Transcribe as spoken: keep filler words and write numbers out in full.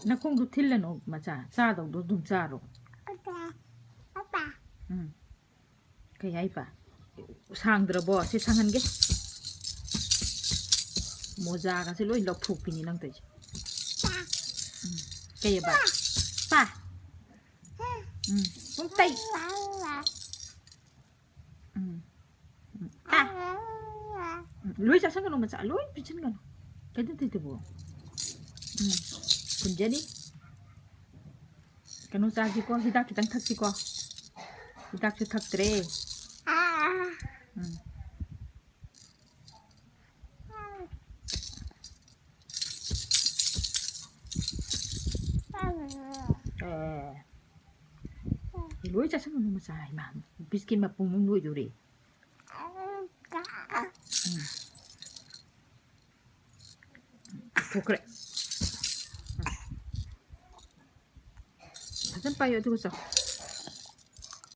ꯅꯈꯣꯡꯗꯣ ꯊꯤꯜꯂꯅꯨ, ꯃꯆꯥ꯫ ꯆꯥꯗꯧꯗꯣ ꯑꯗꯨꯝ ꯆꯥꯔꯣ꯫ ꯎꯝ꯫ ꯀꯩ ꯍꯥꯏꯕ? ꯁꯥꯡꯗ꯭ꯔꯕꯣ? ꯁꯤ ꯁꯥꯡꯍꯟꯒꯦ꯫ ꯃꯣꯖꯥꯒꯁꯦ ꯂꯣꯏ ꯂꯧꯊꯣꯛꯄꯤꯅꯤ ꯅꯪ ꯇꯧꯔꯤꯁꯦ꯫ ꯎꯝ꯫ ꯀꯩꯑꯕ? ꯄꯥ꯫ ꯎꯝ꯫ ꯄꯨꯡꯇꯩ꯫ ꯎꯝ꯫ ꯎꯝ꯫ ꯄꯥ꯫ ꯎꯝ꯫ ꯂꯣꯏ ꯆꯥꯁꯟꯒꯅꯨ ꯃꯆꯥ, ꯂꯣꯏ ꯄꯤꯁꯟꯒꯅꯨ꯫ ꯀꯩꯗꯧꯗꯣꯏꯗꯨꯕꯣ? ꯎꯝ꯫ ꯀꯨꯟꯖꯅꯤ꯫ ꯀꯩꯅꯣ ꯆꯥꯁꯤꯀꯣ, ꯍꯤꯗꯥꯛ ꯈꯤꯇꯪ ꯊꯛꯁꯤꯀꯣ꯫ ꯍꯤꯗꯥꯛꯁꯨ ꯊꯛꯇ꯭ꯔꯦ꯫ ꯎꯝ꯫ ꯑꯦ꯫ ꯂꯣꯏ ꯆꯥꯁꯟꯒꯅꯨ ꯃꯆꯥ, ꯏꯃꯥ꯫ ꯕꯤꯁꯀꯤꯠ ꯃꯄꯨꯝ ꯑꯃ ꯂꯣꯏꯗꯣꯔꯦ꯫ ꯎꯝ꯫ ꯊꯣꯛꯈ꯭ꯔꯦ꯫ ꯐꯖꯅ ꯄꯥꯏꯌꯣ ꯑꯗꯨꯒ ꯆꯥꯎ꯫